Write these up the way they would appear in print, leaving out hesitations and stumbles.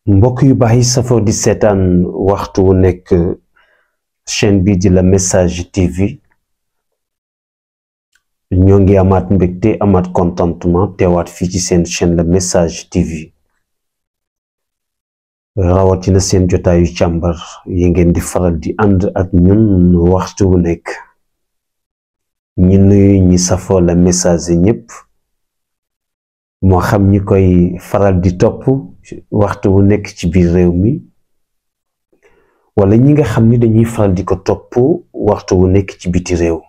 mbokk yu baax yi safoo di seetaan waxtu wu nekk chaîne bi di La Message TV ñoo ngi amaat mbégte amaat contentement teewaat fii ci seen chaîne La Message TV rawatina seen jotaayu càmbar yi ngeen di faral di ànd ak ñun waxtu wu nekk ñi nuyu ñi safoo La Message ñëpp moo xam ñi koy faral di topp waxtu wu nekk ci biir réew mi wala ñi nga xam ni dañuy faral di ko topp waxtu wu nekk ci biti réew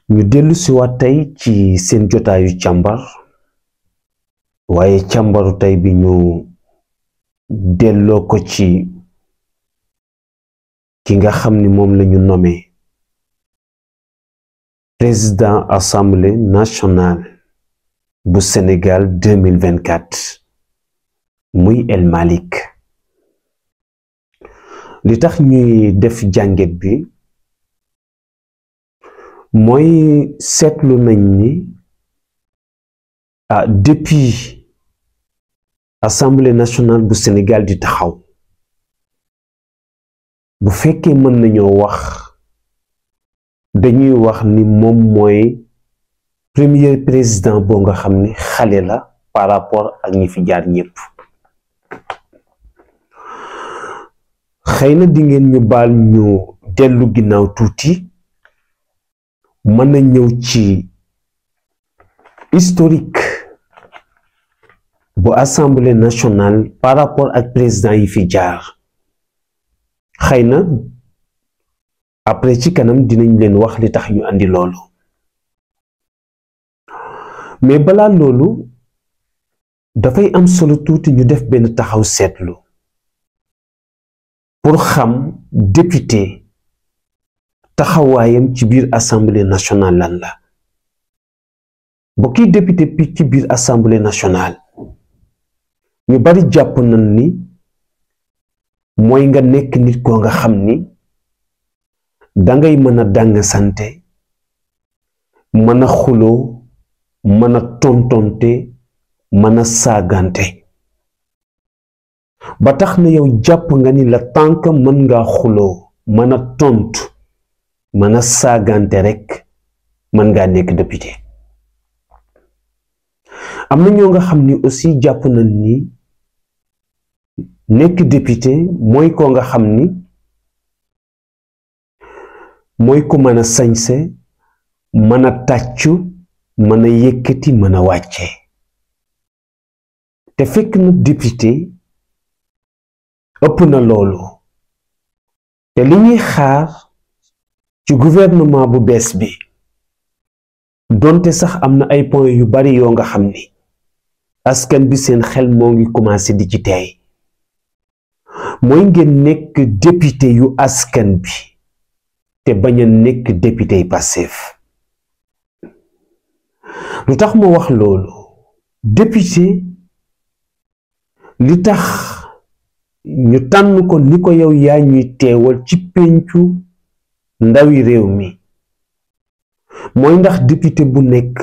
ñu dellu si waat tey ci seen jotaayu càmbar waaye càmbaru tey bi ñu delloo ko ci ki nga xam ni moom la ñu nommé président assemblée nationale bu Sénégal 2024 muy El Malick li tax ñuy def jànget bi mooy seetlu nañ ni depuis assemblée nationale bu Sénégal di taxaw bu fekkee mën nañoo wax dañuy wax ni moom mooy premier président boo nga xam ne xale la par rapport ak ñi fi jaar ñëpp xëy na di ngeen ñu baal ñu dellu ginnaaw tuuti mën na ñëw ci historique bu assemblée nationale par rapport ak président yi fi jaar xëy na après ci kanam dinañ leen wax li tax ñu andi loolu mais balaa loolu dafay am solo tuuti ñu def benn taxaw seetlu pour xam député taxawaayam ci biir assemblée nationale lan la bokki député bi ci biir assemblée nationale ñu bari jàpp nañ ni mooy nga nekk nit koo nga xam ni dangay mën a dàng sante mën a xuloo mën a tontonte mën a saagante ba tax na yow jàpp nga ni la tànk mën nga xuloo mën a tontu mën a saagante rekk mën ngaa nekk député am na ñoo nga xam ni aussi jàpp nañ ni nekk député mooy koo nga xam ni mooy ku mën a sañse mën a tàccu mën a yëkkati mën a wàcce te fekk na député ëpp na loolu te li ñuy xaar ci gouvernement bu bees bi donte sax am na ay points yu bari yoo nga xam ni askan bi seen xel moo ngi commencé di ci tey mooy ngeen nekk député yu askan bi te bañ a nekk député yi Pastef lu tax ma wax loolu député li tax ñu tànn ko ni ko yow yaa ñuy teewal ci pencu ndawi réew mi mooy ndax député bu nekk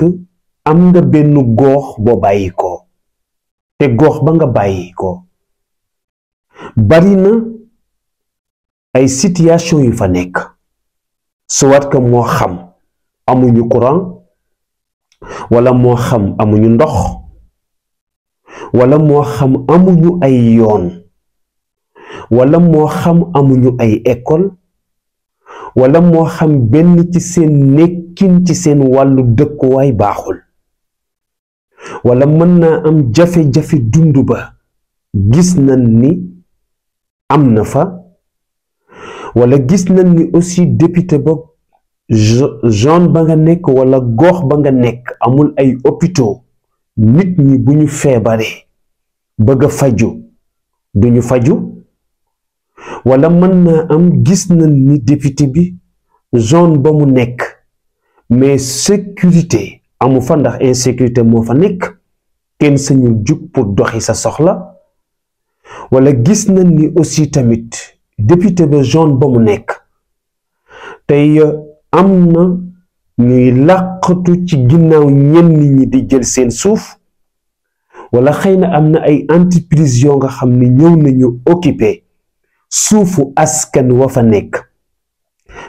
am nga benn gox boo bàyyi ko te gox ba nga bàyyi ko bari na ay situation yu fa nekk soit que moo xam amuñu courant wala moo xam amuñu ndox wala moo xam amuñu ay yoon wala moo xam amuñu ay école wala moo xam benn ci seen nekkin ci seen wàllu dëkkuwaay baaxul wala mën naa am jafe-jafe dund ba gis nañ ni am na fa wala gis nañ ni aussi député ba zone ba nga nekk wala gox ba nga nekk amul ay hôpitaux nit ñi bu ñu feebaree bëgg a faju duñu faju wala mën naa am gis nañ ni député bi zone ba mu nekk mais sécurité amu fa ndax insécurité moo fa nekk kenn sañul jug pour doxi sa soxla wala gis nañ ni aussi tamit député ba zone ba mu nekk tey am na ñuy làqatu ci ginnaaw ñenn ñi di jël seen suuf wala xëy na am na ay entreprise yoo nga xam ne ñëw nañu occuper suufu askan wa fa nekk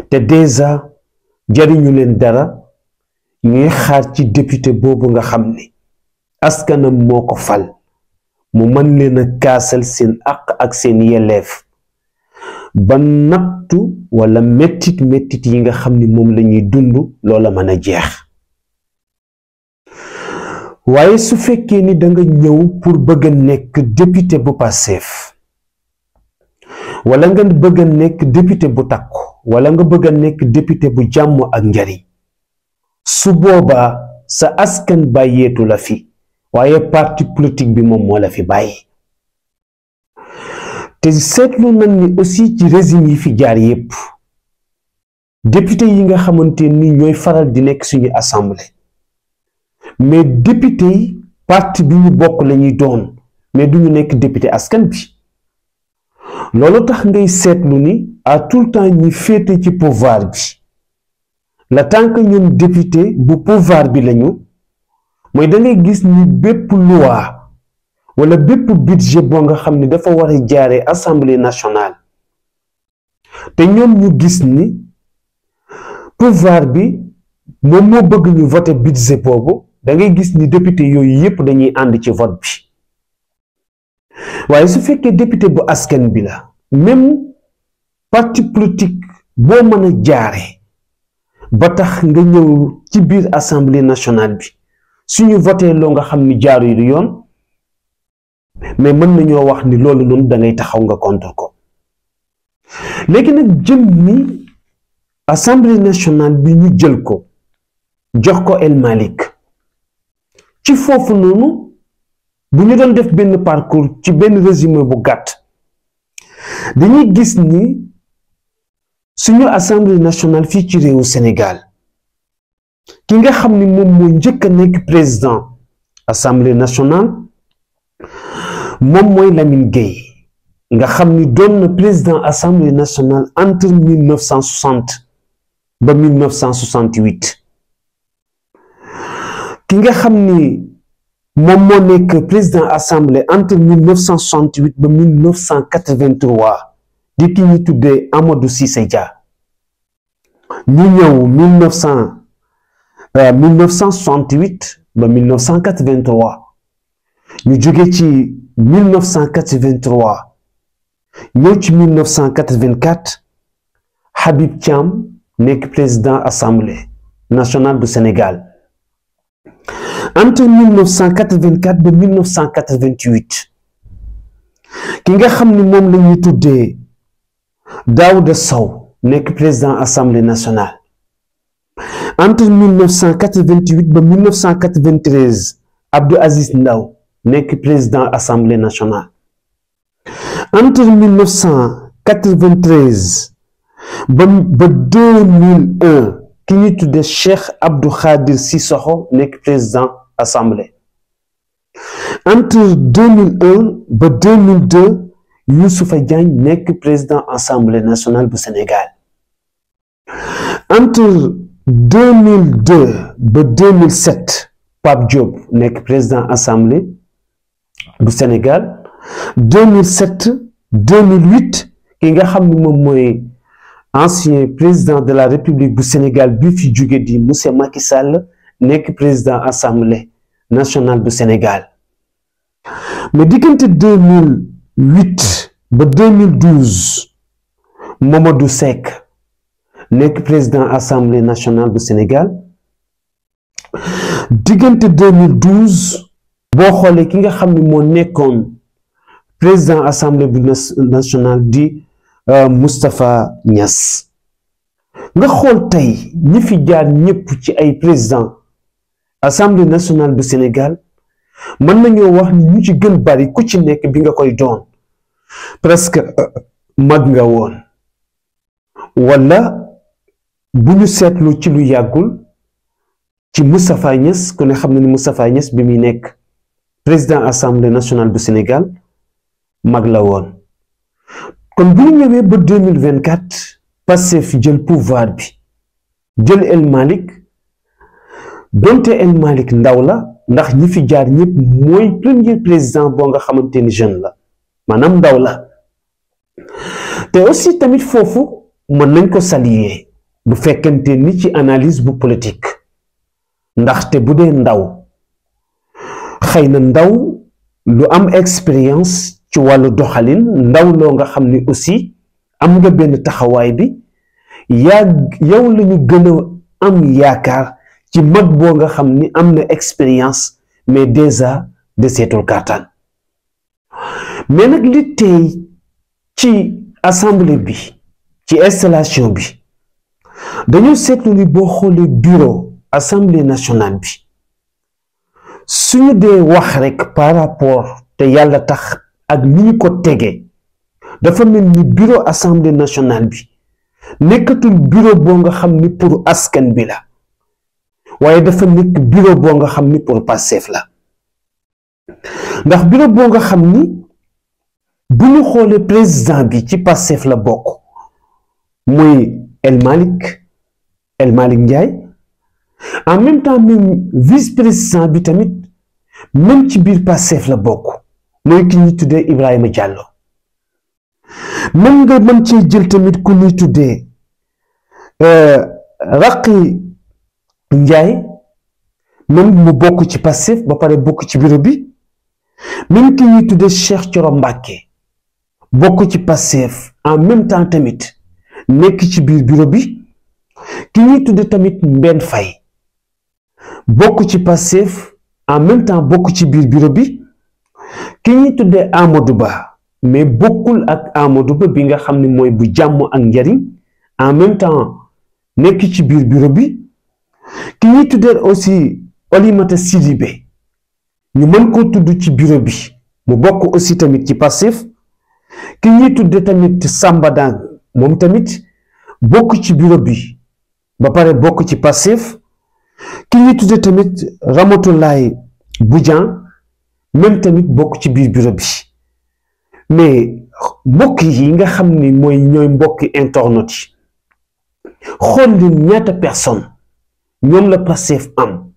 te déjà jariñu leen dara ñuy xaar ci député boobu nga xam ne askanam moo ko fal mu mën leen a kaasal seen àq ak seen yelleef ba nattu wala mettit yi nga xam ni moom la ñuy dund loola mën a jeex waaye su fekkee ni danga ñëw pour bëgg a nekk député bu Pastef wala nga bëgg a nekk député bu takku wala nga bëgg a nekk député bu jàmm ak njariñ su boobaa sa askan bàyyeetu la fi waaye parti politique bi moom moo la fi bàyyi te seetlu nañ ni aussi ci régime yi fi jaar yépp député yi nga xamante ni ñooy faral di nekk suñu assemblée mais député yi parti bi ñu bokk la ñuy doon mais duñu nekk député askan bi loolu tax ngay seetlu ni à tout le temps ñi féete ci pouvoir bi la tant que ñoom député bu pouvoir bi lañu mooy da ngay gis ni bépp loi wala bépp budget boo nga xam ne dafa war a jaaree assemblée nationale te ñoom ñu gis ni pouvoir bi moom moo bëgg ñu voter budget boobu da ngay gis ni député yooyu yépp dañuy ànd ci vote bi waaye su fekkee député bu askan bi la même parti politique boo mën a jaare ba tax nga ñëw ci biir assemblée nationale bi suñu voté loo nga xam ni jaaru yi du yoon mais mën nañoo wax ni loolu noonu da ngay taxaw nga contre ko léegi nag jëm ni assemblée nationale bi ñu jël ko jox ko El Malick ci foofu noonu bu ñu doon def benn parcours ci benn résumé bu gàtt dañuy gis ni suñu assemblée nationale fii ci réewu Sénégal ki nga xam ni moom moo njëkk a nekk président assemblée nationale moom mooy Lamine Gueye nga xam ni doon na président assemblée nationale entre 1960 ba 1968 ki nga xam ni moom moo nekk président assemblée entre 1968 ba 1983 di ki ñu tuddee Amadou Cissé Dia ñu ñëw 1968 ba 1983 ñu jóge ci 1983 ñëw ci 1984 Habib Thiam nekk président assemblée nationale du Sénégal entre 1984 ba 1988 ki nga xam ni moom la ñuy tuddee Daouda Sow nekk président assemblée nationale entre 1988 ba 1993 Abdou Aziz Ndaw nekk président assemblée nationale entre 1993 ba 2001 ki ñu tuddee Cheikh Abdou Khadir Sissoko nekk président assemblée entre 2001 ba 2002 Youssoufa Diagne nekk président assemblée nationale bu Sénégal entre 2002 ba 2007 Pape Diop nekk président assemblée bu Sénégal 2007 2008 ki nga xam ne moom mooy ancien président de la République du Sénégal bi fi jóge di monsieur Macky Sall nekk président assemblée nationale du Sénégal mais diggante 2008 ba 2012 Mamadou Seck nekk président assemblée nationale du Sénégal diggante 2012 boo xoolee ki nga xam ne moo nekkoon président assemblée nationale di Moustapha Niass nga xool tey ñi fi jaar ñëpp ci ay président assemblée nationale du Sénégal mën nañoo wax ni ñu ci gën bari ku ci nekk bi nga koy doon presque mag nga woon wala bu ñu seetlu ci lu yàggul ci Moustapha Niass ku ne xam na ni Moustapha Niass bi muy nekk président assemblée nationale du Sénégal mag la woon kon bu ñu ñëwee ba 2024 Pastef jël pouvoir bi jël El Malick donte El Malick ndaw la ndax ñi fi jaar ñëpp mooy premier président boo nga xamante ni jeune la maanaam ndaw la te aussi tamit foofu mën nañ ko saluer bu fekkente ni ci analyse bu politique ndaxte bu dee ndaw xëy na ndaw lu am expérience ci wàllu doxalin ndaw loo nga xam ni aussi am nga benn taxawaay bi yow la ñu gën a am yaakaar ci mag boo nga xam ni am na expérience mais déjà de seetul kàttan mais nag li tey ci assemblée bi ci installation bi dañoo seetlu ni boo xoolee bureau assemblée nationale bi suñu dee wax rek par rapport te yàlla tax ak ni ñu ko tegee dafa mel ni bureau assemblée nationale bi nekkatul bureau boo nga xam ni pour askan bi la waaye dafa nekk bureau boo nga xam ni pour Pastef la ndax bureau boo nga xam ni bu ñu xoolee président bi ci Pastef la bokk muy El Malick Ndiaye en même temps même vice-président bi tamit même ci biir Pastef la bokk mooy ki ñuy tuddee Ibrahima Diallo même nga mën cee jël tamit ku ñuy tuddee Raqi Ndiaye même mu bokk ci Pastef ba pare bokk ci bureau bi même ki ñuy tuddee Cheikh Thioro Mbacké bokk ci Pastef en même temps tamit nekk ci biir bureau bi ki ñuy tuddee tamit Mbène Faye bokk ci Pastef en même temps bokk ci biir bureau bi ki ñuy tuddee Amadou Ba mais bokkul ak Amadou Ba bi nga xam ne mooy bu jàmm ak njariñ en même temps nekk ci biir bureau bi ki ñuy tuddee aussi Olimata Sidibé ñu mën koo tudd ci bureau bi mu bokk aussi tamit ci Pastef ki ñuy tuddee tamit Samba Dang moom tamit bokk ci bureau bi ba pare bokk ci Pastef ki ñuy tuddee tamit Ramatoulaye Boudian même tamit bokk ci biir bureau bi mais mbokk yi nga xam ni ñooy mbokki internautes yi xool leen ñaata personne ñoom la Pastef am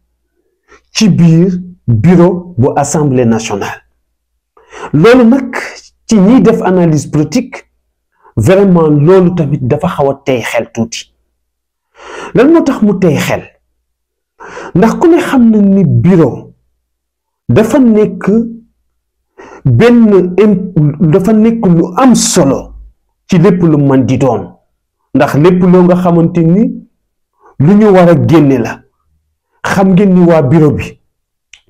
ci biir bureau bu assemblée nationale loolu nag ci ñiy def analyse politique vraiment loolu tamit dafa xaw a tey xel tuuti lan moo tax mu tey xel ndax ku ne xam na ni bureau dafa nekk lu am solo ci lépp lu man di doon ndax lépp loo nga xamante ni lu ñu war a génne la xam ngeen ni waa bureau bi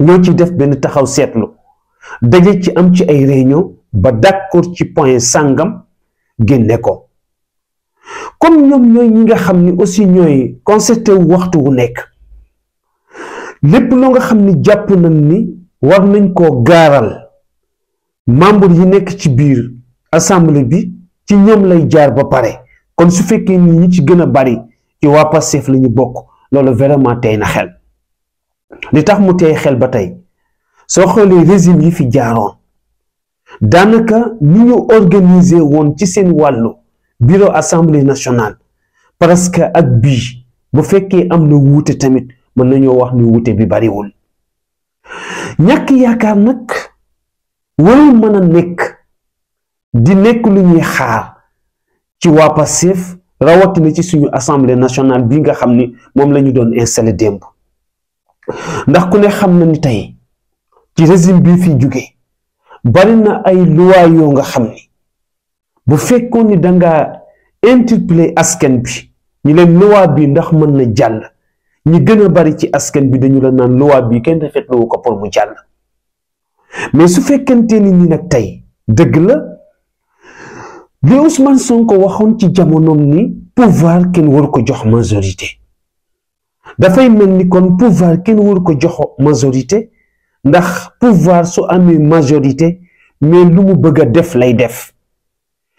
ñoo ci def benn taxaw seetlu daje ci am ci ay réunion ba d'accord ci point sàngam génne ko comme ñoom ñooy ñi nga xam ni aussi ñooy concerté wu waxtu wu nekk lépp loo nga xam ni jàpp nañ ni war nañ koo gaaral membre yi nekk ci biir assemblée bi ci ñoom lay jaar ba pare kon su fekkee ni ñi ci gën a bari ci waa Pastef la ñu bokk loolu vraiment tey na xel li tax mu tey xel ba tey soo xoolee régime yi fi jaaroon daanaka ni ñu organiser woon ci seen wàllu bureau assemblée nationale parce que ak bii bu fekkee am na wuute tamit mën nañoo wax ni wuute bi bariwul ñàkk yaakaar nag warul mën a nekk lu ñuy xaar ci waa Pastef rawatina ci suñu assemblée nationale bi nga xam ni moom la ñu doon installé démb ndax ku ne xam na ni tey ci régime bi fi jóge bari na ay loi yoo nga xam ni bu fekkoon ni danga interpeller askan bi ñu leen loi bi ndax mën na jàll ñi gën a bari ci askan bi dañu la naan loi bi kenn rafetlu ko pour mu jàll mais su fekkente ni nag tey dëgg la li Ousmane Sonko waxoon ci jamonoom ni pouvoir kenn waru ko jox majorité dafay mel ni kon pouvoir kenn waru ko jox majorité ndax pouvoir su amee majorité mais lu mu bëgg a def lay def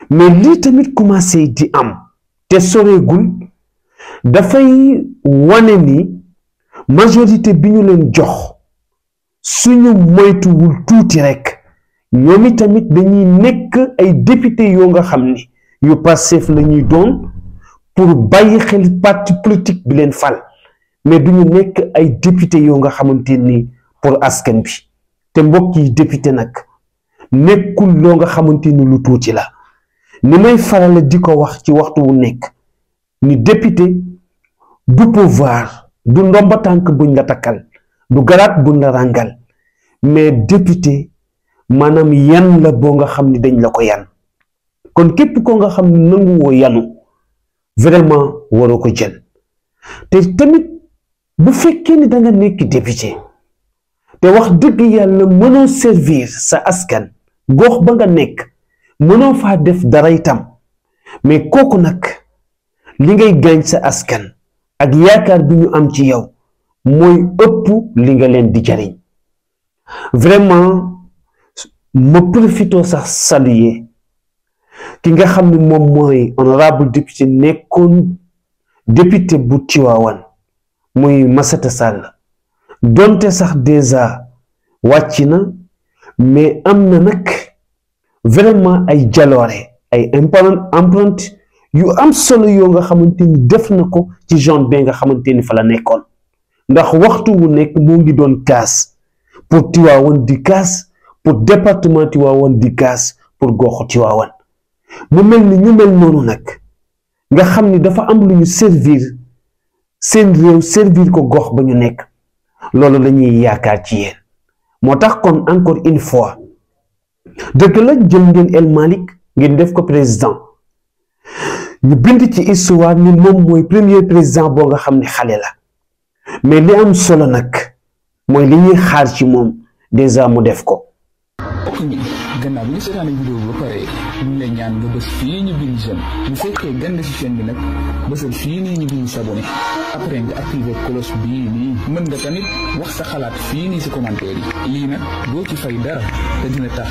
mais lii tamit commencé di am te soreegul dafay wane ni majorité bi ñu leen jox suñu moytuwul tuuti rek ñoom tamit dañuy nekk ay député yoo nga xam ni yu Pastef la ñuy doon pour bàyyi xel parti politique bi leen fal mais duñu nekk ay député yoo nga xamante ni pour askan bi te mbokk yi député nag nekkul loo nga xamante ni lu tuuti la ni may faral di ko wax ci waxtu wu nekk ni député du pouvoir du ndomba tànk buñ la takkal du garaat buñ la ràngal mais député maanaam yan la boo nga xam ni dañ la ko yan kon képp ko nga xam ni nanguwoo yanu vraiment waroo ko jël te tamit bu fekkee ni da nga nekk député te wax dëgg yàlla mënoo servir sa askan gox ba nga nekk mënoo faa def dara itam mais kooku nag li ngay gaañ sa askan ak yaakaar bi ñu am ci yow mooy ëpp li nga leen di jariñ vraiment ma profito sax saluer ki nga xam ne moom mooy honorable député nekkoon député bu Tivaouane muy Massata Sall donte sax déjà wàcc na mais am na nag vraiment ay jaloore ay empreinte yu am solo yoo nga xamante ni def na ko ci zone bi nga xamante ni fa la nekkoon ndax waxtu wu nekk moo ngi doon kaas pour Tivaouane di kaas pour département Tivaouane di kaas pour goxu Tivaouane mu mel ni ñu mel noonu nag nga xam ni dafa am lu ñu servir seen réew servir ko gox ba ñu nekk loolu la ñuy yaakaar ci yéen moo tax kon encore une fois dëgg la jël ngeen El Malick ngeen def ko président ñu bind ci histoire ni moom mooy premier président boo nga xam ne xale la mais li am solo nag mooy li ñuy xaar ci moom déjà mu def ko. ok gannaaw bi ñu seetaane vidéo bi ba pare ñu ngi lay ñaan nga bës fii ñu bind j'aime bu fekkee gën si chaîne bi nag bësal fii nii ñu bind s'abonné après nga activé cloche bii nii mën nga tamit wax sa xalaat fii nii si commentaire yi lii nag doo ci fay dara te dina tax